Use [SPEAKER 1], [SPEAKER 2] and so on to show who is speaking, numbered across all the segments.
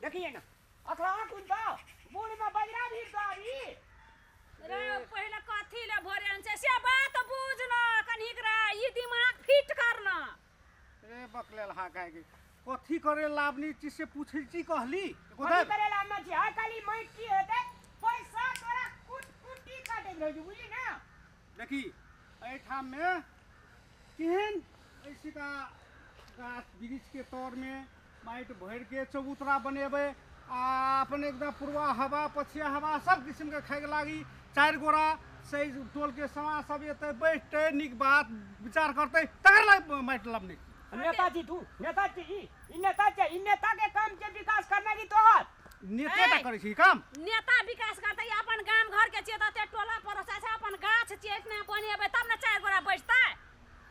[SPEAKER 1] देखिए ना अखला कुन तो बूढ़ में बजरा भी तो अभी
[SPEAKER 2] रे पहिले कथी ले भोरेन छै से बात बुझ न कनिक रे ई दिमाग फिट कर न।
[SPEAKER 3] रे बकलेल हा काहे के कथी करे लावनी चीज से पूछै छी कहली
[SPEAKER 1] कथी करे लावना छी आ खाली माइट की हेतै पैसा तोरा कुट कुटी काटै रहै छै बुझली ना।
[SPEAKER 3] देखी एहिठाम में केहन ऐसी का गाछ वृक्ष के तौर में माटि भरि के चबूतरा बनेबै आ अपन एकदम पूर्वा हवा पछिया हवा सब किस्म के खाइके लागी चारि गोरा से टोल के समाज सब एतै बैठतै नीक बात विचार करतै तकर लागि माटि लाबने।
[SPEAKER 1] नेताजी तू नेता छी ई नेता छै ई नेता के काम छै विकास करना की तोहर
[SPEAKER 3] नेते टा करै छी काम
[SPEAKER 2] नेता विकास करतै अपन गाम घर के छियै त टोला पड़ोसा छै अपन गाछ छियै इतना बनेबै तब ने चारि गोरा बैठतै।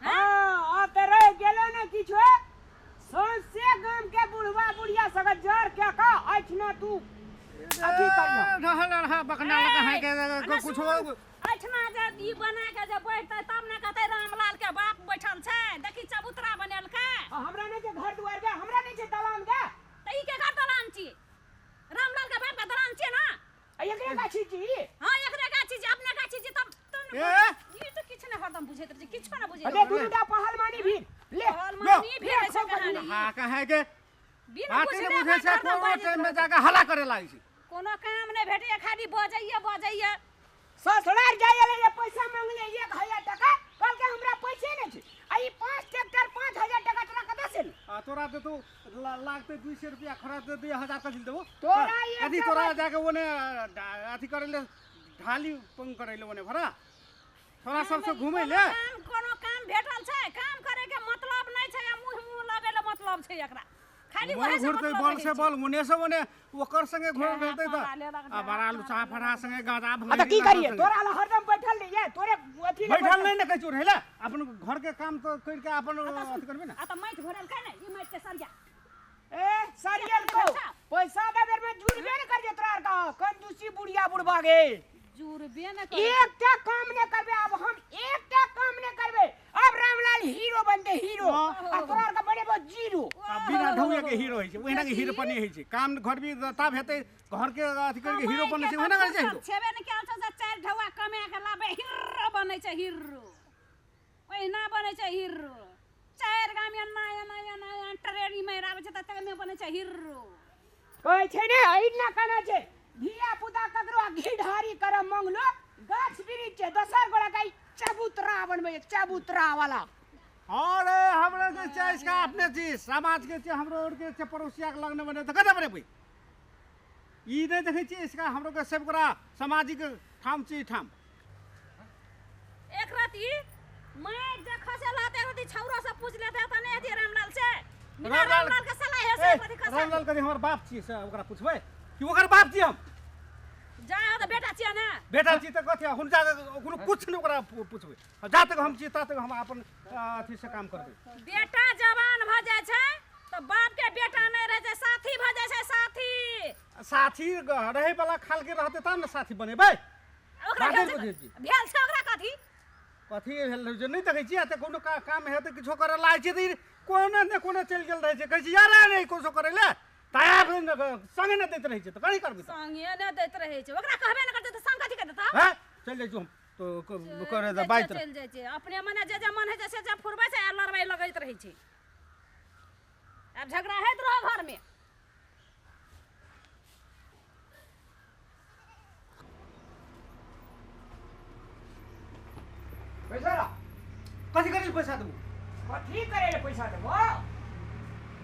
[SPEAKER 1] हां आब त रहि गेलो ने किछु सौंसे गाम के बुढ़वा बुढ़िया सगत जर के का अठना तू अथी करियो
[SPEAKER 3] रहल रहा बकना लगा के कुछ
[SPEAKER 2] अठना जे ई बना के जे बैठतै तब ने कहतै रामलाल के बाप बैठल छै देखी चबूतरा बनेलकै।
[SPEAKER 1] हमरा नै छै घर दुआर के हमरा नै छै दलान के
[SPEAKER 2] त ई के घर दलान छी रामलाल के बाप के दलान छी ना
[SPEAKER 1] एकरे गाछी छी।
[SPEAKER 2] हां एकरे गाछी छी अपने गाछी छी तब तब ई त किछ नै हरदम बुझैत रहै छै किछो नै बुझैत।
[SPEAKER 1] अरे दुनू पहलवानी भी ले
[SPEAKER 2] पहलवानी भी रहै छै कहानी।
[SPEAKER 3] हां कहे के
[SPEAKER 2] बिना
[SPEAKER 3] बुझले बुझै छै कोनो टाइम में जाके हल्ला करे लागै छै
[SPEAKER 2] कोनो काम नै भेटैया खाली बजैया बजैया।
[SPEAKER 1] ससुराल जाय ले पैसा मांगले 1000 टका कहलकै हमरा पैसे नै छै आ ई 5 ट्रैक्टर 5000 टका तोरा कतऽ से
[SPEAKER 3] आ तोरा दे तो लागतै 200 रुपया खरा दे 2000 कथि देबो
[SPEAKER 1] तोरा
[SPEAKER 3] अथी तोरा जाके ओने अथी करे ले ढाली पंग करे ले ओने भरा थोड़ा सबसे घुमै ले।
[SPEAKER 2] काम कोनो काम भेटल छै काम करे के मतलब नै छै मुंह मुंह लगै ले मतलब छै एकरा खाली वहे से
[SPEAKER 3] घुरतै बल से बल ओने से ओने ओकर संगे घुर भेलतै त आ बड़ा लुचा फड़ा संगे गाजा
[SPEAKER 1] भंग। त की करिए तोरा ल हरदम बैठल नै ये तोरे अथी
[SPEAKER 3] बैठल नै ने कहै छु रहला अपन घर के काम त कर के अपन अथी करबे ना।
[SPEAKER 2] आ त माटि भरल के ने ई माटि के सरिया
[SPEAKER 1] ए सरियल को पैसा दे बेर में जुड़बे ने करजे तोरा का कंजूसी बुढ़िया बुढ़बा गे
[SPEAKER 2] जुड़बे ने कर
[SPEAKER 1] एकटा काम ने करबे अब हम एकटा काम ने करबे अब रामलाल हीरो बनते हीरो आ तोरा का बनेबो जीरो।
[SPEAKER 3] आ बिना ढौया के हीरो होई छै ओहिना के हीरो बने होई छै काम घर भी तब हेतै घर के अथी कर के हीरो बने छै ओहिना करे छै हीरो
[SPEAKER 2] छेबे ने केल छै चारि ढौआ कमा के लाबे हीरो बनै छै हीरो ओहिना बनै छै हीरो चारि गाम एना एना एना एना ट्रेनी में आबै छै त तमे बनै छै हीरो
[SPEAKER 1] कहै छै ने एना कना छै धिया पुता ककरो घी ढारी कर मंगलो गाछ वृक्ष छै दोसर गोरा का चबूतरा बनबै चबूतरा वाला।
[SPEAKER 3] अरे हमरा के छै इसका अपने छी समाज के छै हमरो और के छै पड़ोसिया के लगने बने त कते बनेबै ई नै देखै छी इसका हमरो के सब गोरा सामाजिक ठाम छी ठाम।
[SPEAKER 2] एक राति मार जे खसेला त एक राति छौरा से पूछ लेते त नै हेतै रामलाल से रामलाल के सलाह है से कथि खसा
[SPEAKER 3] रामलाल कथि हमर बाप छी से ओकरा पूछबै कि ओकर बाप छी हम
[SPEAKER 2] जा त बेटा छी ना
[SPEAKER 3] बेटा छी त कथि हुनका कोनो कुछ नै ओकरा पूछबै जा तक हम छी ता तक हम अपन अथी से काम करबै।
[SPEAKER 2] बेटा जवान भ जाइ छै त बाप के बेटा नै रहै छै साथी भ जाइ छै साथी
[SPEAKER 3] साथी रहै वाला खाल के रहतै तब ने साथी बनेबै।
[SPEAKER 2] ओकरा भेल छै ओकरा कथी
[SPEAKER 3] कथी भेल जे नहि देखै छियै तऽ कोनो काम हेतै किछो करऽ लागै छियै तऽ कोनो ने कोनो चलि गेल रहै छै कहै छै यार नहि किछो करै लए तैयार संगे नहि दैत रहै छै तऽ कथी करबै
[SPEAKER 2] संगे नहि दैत रहै छै ओकरा कहबे नहि करतै तऽ संग कथी के देतौ।
[SPEAKER 3] हैं चलि जाइ छी हम तो करे दे बाइत
[SPEAKER 2] चलि जाइ छै अपने मने जे जे मन होइ छै से जे फुरबै छै आ लड़बै लगैत रहै छै आब झगड़ा होइत रहो घरमे।
[SPEAKER 1] पैसा ला
[SPEAKER 3] कथी करे पैसा देबो
[SPEAKER 1] कथी करे ले पैसा देबो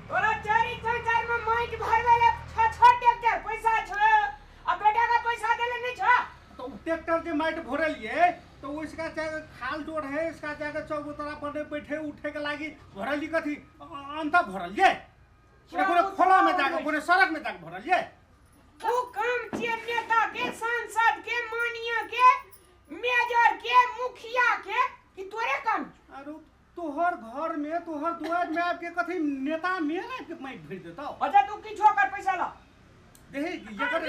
[SPEAKER 1] तोरा चारि चारि में माटि भरवे ले 6 ट्रैक्टर पैसा छो आ बेटा का पैसा देले नहीं छो
[SPEAKER 3] तो ट्रैक्टर जे माटि भरलिए तो उसका चाहे खाल डोर है इसका जाके चौबुतरा पर बैठे उठे के लागी भरली कथी अंत भरलिए कोनो खोला में जाके कोनो सड़क में जाके भरलिए
[SPEAKER 1] उ काम छियै नेता के सांसद के मानिया के मेजर के मुखिया के कि तोरे काम।
[SPEAKER 3] अरे तोहर घर में तोहर दुआर में आबि के कथी नेता में आबि के माटि भरि देतौ।
[SPEAKER 1] अच्छा तू किछो कर पैसा ला
[SPEAKER 3] देहे एकर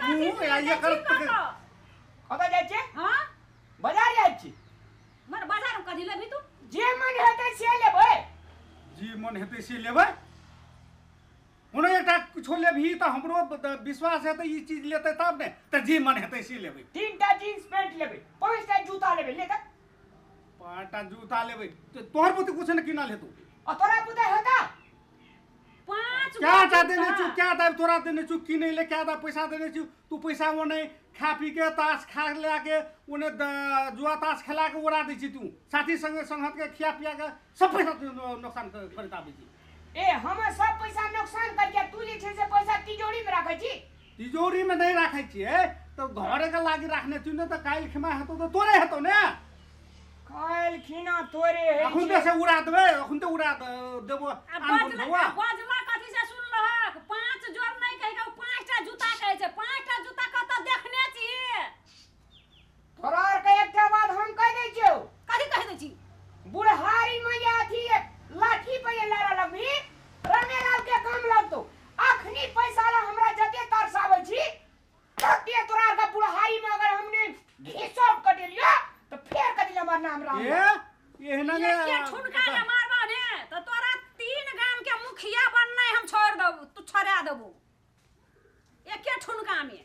[SPEAKER 3] मुंह या एकर
[SPEAKER 1] कतऽ जाइ छियै?
[SPEAKER 2] हां
[SPEAKER 1] बाजार जाइ छी।
[SPEAKER 2] मर बाजार में कथी लेबही तू?
[SPEAKER 1] जे मन हेतै से लेबै।
[SPEAKER 3] जे मन हेतै से लेबै। कोनो एकटा किछो लेबही तऽ हमरो विश्वास हेतै ई चीज लेतै तब ने, तऽ जे मन हेतै से लेबै।
[SPEAKER 1] 3टा जींस पैंट लेबै, 5टा जूता लेबै, ले तऽ।
[SPEAKER 3] 5टा जूता लेबै तऽ तोहर बुते कुछ ने किनल हेतौ।
[SPEAKER 1] आ तोरा बुते हेता?
[SPEAKER 2] 5
[SPEAKER 3] क्या टा देने छु, क्या दा तोरा देने छु किनै ले, क्या दा पैसा देने छु? तू पैसा ओने खा पी के ताश खा ला के ओने जुआ ताश खेला के उड़ा दै छी, तू साथी संगे संगत के खिया पिया के सब पैसा नोकसान करैत आबै छी।
[SPEAKER 1] ए हम सब पैसा नुकसान करके तू जे छै से पैसा तिजोरी में राखै छी?
[SPEAKER 3] तिजोरी में नहीं राखै छियै तऽ घरे के लागि राखने छी ने, तऽ काल्हि खिमा हेतौ तऽ तोरे हेतौ ने।
[SPEAKER 1] काल्हि खिना तोरे है।
[SPEAKER 3] अखुन तऽ से उड़ा देबै, अखुन तऽ उड़ा देबो।
[SPEAKER 2] बजला कथी से सुनलहक? 5 जोड़ नहीं कहि के 5टा जूता कहै छै। 5टा जूता कतऽ देखने छी?
[SPEAKER 1] तोरा आर के एकटा बात हम कहि दै छियौ।
[SPEAKER 2] कथी कहि दै छी?
[SPEAKER 1] बुढ़हारी में जे अथी लाठी पे जे लड़ऽ लगबी, रमेलाल के काम लगतौ। अखनी पैसा ला हमरा जते तरसाबै छी तते तोरा आर के बुढ़हारी में अगर हमने घिसौट कटेलियो तऽ फेर कथी हमर नाम राम।
[SPEAKER 3] ए एहना ने
[SPEAKER 2] ठुनका के मारबा ने तऽ तोरा 3 गाम के मुखिया बननाइ हम छोड़ देबौ, तू छोड़ा देबौ एके ठुनका में।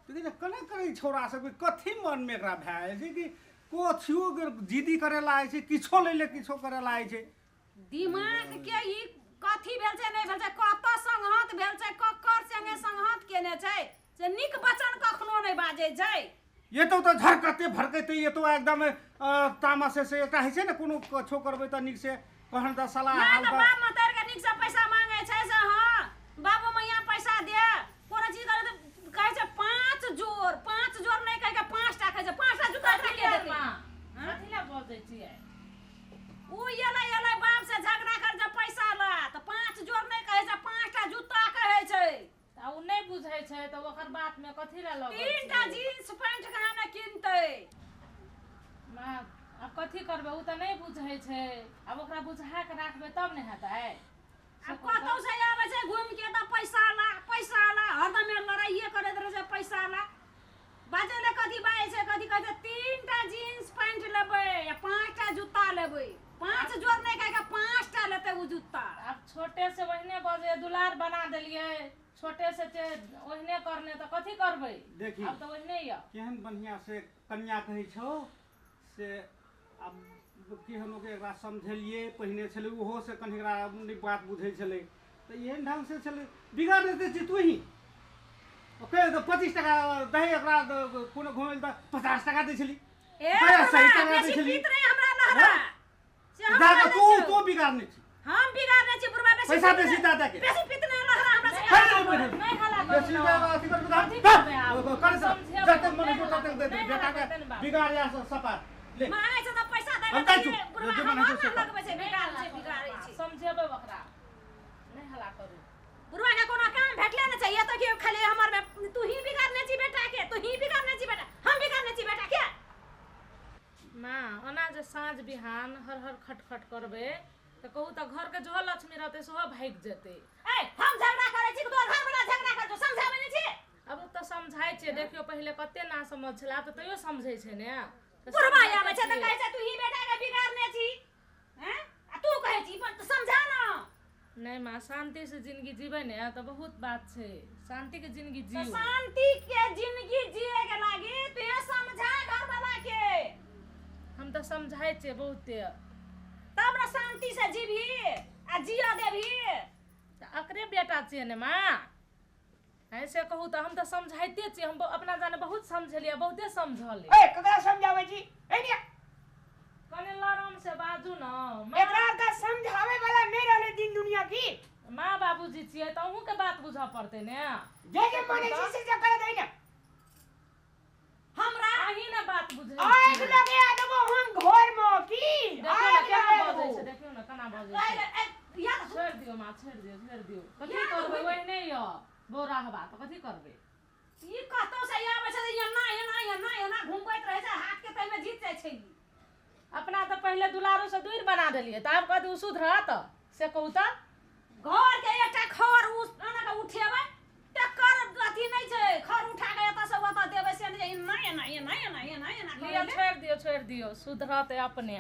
[SPEAKER 3] देखिए केना करै छौड़ा सब कथी मन में एकरा भए जाइ छै कि कथियो जिदी करे लागै छै, किछो लै ले किछो करे लागै छै।
[SPEAKER 2] दिमाग के ई कथी भेल छै नहि भेल छै, कतऽ संगहत भेल छै, ककर संगे संगहत केने छै से नीक वचन कखनो नहि बाजै छै।
[SPEAKER 3] ये तो तऽ झरकते भरकते ये तो एकदम तामस से एकटा होइ छै ने, कोनो कछो करबै तऽ नीक से कहन तऽ सलाह
[SPEAKER 2] हाल तऽ बाप मतार के नीक से पैसा मांगे छै से हां बाबू मैया पैसा दे, कोनो चीज करे तऽ कहै छै 5 जोड़, 5 जोड़ नहि कहि के 5टा कहै छै, 5टा जूता एकरा के देतै?
[SPEAKER 4] कथी लए बजै छियै?
[SPEAKER 2] उ एलै एलै बाप से झगड़ा कर जे पैसा ला तऽ 5 जोड़ नहि कहै छै, 5टा जूता कहै छै।
[SPEAKER 4] तऽ उ नहि बुझै छै तऽ ओकर बात में कथी लए लगै?
[SPEAKER 2] 3टा जींस पैंट कहाँ ने किनतै?
[SPEAKER 4] माँ आब कथी करबै, उ तऽ नहि बुझै छै, आब ओकरा बुझा के राखबै तब ने हेतै।
[SPEAKER 2] आब कतौ से आबै छै घुमि के तऽ पैसा ला पैसा ला, हरदम लड़ाइए करैत रहै छै पैसा ला। बाजै लए कथी बाजै छै, कथी कहै छै 3टा जींस पैंट लेबै आ 5टा जूता लेबै। 5 जोड़ नहि कहि के 5टा लेतै उ जूता।
[SPEAKER 4] आब छोटे से ओहिने बजै, दुलार बना देलियै छोटे से ओहिने करने तऽ कथी करबै?
[SPEAKER 3] देखी
[SPEAKER 4] आब तऽ ओहिने यऽ।
[SPEAKER 3] केहन बढ़िया से कन्या कहै छौ से आब केहनो के एकरा समझेलियै, पहिने छलै ओहो से कनि एकरा नहि बात बुझै छलै तऽ एहन ढंग से छलै, बिगाड़ देते छी तू ही। ओके तऽ 25 टका दही एकरा कोनो घुमै तऽ 50 टका दै छली।
[SPEAKER 2] ए सही टका दै छली। हमरा लहरा से हम
[SPEAKER 3] जा तू तू बिगाड़ने छी,
[SPEAKER 2] हम बिगाड़ने छी बुढ़बा बेसी
[SPEAKER 3] पैसा बेसी दा दे के
[SPEAKER 2] बेसी पितने लहरा हमरा से
[SPEAKER 4] नहीं हला
[SPEAKER 3] बेसी दा अथी कर कर जते मन हो तते दे दे बेटा के बिगाड़ या सपा ले
[SPEAKER 2] मांगे छै तऽ पैसा दे दे बुढ़बा हम लगबै छै, बिगाड़ छै, बिगाड़ै छै।
[SPEAKER 4] समझेबै ओकरा, नहीं हला करू।
[SPEAKER 2] बुढ़बा के कोनो काम भेटले ने छै, ये तो कि खाली हमर में तू ही बिगाड़ने छी बेटा के, तू ही बिगाड़ने छी बेटा, हम बिगाड़ने छी बेटा के।
[SPEAKER 4] माँ ओना जे साँझ बिहान हर हर खटखट करबै तऽ कहू तऽ घर के जो लक्ष्मी रहतै सेहो भागि जेतै।
[SPEAKER 2] ए हम झगड़ा करै छी कि तोहर घर वाला झगड़ा करै छौ, समझाबै नै छी?
[SPEAKER 4] आब तऽ समझाइ छियै, देखियौ पहिले कते ना समझ छलै, आब तऽ तैयो समझै छै ने।
[SPEAKER 2] बुढ़बा आबै छै तऽ कहै छै तू ही बेटा के बिगाड़ने छी, हैं? आ तू कहै छी पर समझा ना।
[SPEAKER 4] नहीं माँ, शांति से जिंदगी जीबै ने तऽ बहुत बात छै, शांति के जिंदगी
[SPEAKER 2] तऽ
[SPEAKER 4] जीउ।
[SPEAKER 2] शांति के जिंदगी जिए के लागी तू समझा घर वाला के।
[SPEAKER 4] हम तऽ समझाइ छियै बहुते।
[SPEAKER 2] तब ने शांति से जीबही आ जिया देबही।
[SPEAKER 4] तऽ अकरे बेटा छियै ने माँ, ऐसे कहू तऽ हम तऽ समझाइते छियै, हम अपना जाने बहुत समझेलियै, बहुते समझलियै।
[SPEAKER 1] ए ककरा समझाबै छी? ए निया
[SPEAKER 4] कने लरम से बाजू न।
[SPEAKER 1] एकरा के समझावे वाला नहीं रहले दिन दुनिया की।
[SPEAKER 4] माँ बाबूजी छियै तऽ अहूँ के बात बुझऽ पड़तै ने।
[SPEAKER 1] जे जे मानै छी से जे करत है ने।
[SPEAKER 2] हमरा
[SPEAKER 4] अहीं ने बात बुझै
[SPEAKER 1] आग लगे देबो हम घर में की।
[SPEAKER 4] देखियौ ने केना बजै छै, देखियौ ने केना बजै छै। छोड़ि दियौ माँ, छोड़ि दियौ, छोड़ि दियौ। कथी करबै, ओहिने यऽ बौरा हवा तऽ कथी करबै?
[SPEAKER 2] ई कतौ से आबै छै तऽ एना एना एना एना घुमबैत रहै छै, हाथ के तैमे जीत जाइ छै।
[SPEAKER 4] अपना तऽ पहिले दुलारू से दूर बना देलियै तऽ आब कथी सुधरत से कहू तऽ?
[SPEAKER 2] घर के एकटा खर एना के उठेबै तकर अथी नहि छै, खर उठा के एतऽ से ओतऽ देबै से नहि, एना एना एना एना एना एना।
[SPEAKER 4] लिअ छोड़ि दियौ, छोड़ि दियौ, सुधरत अपने।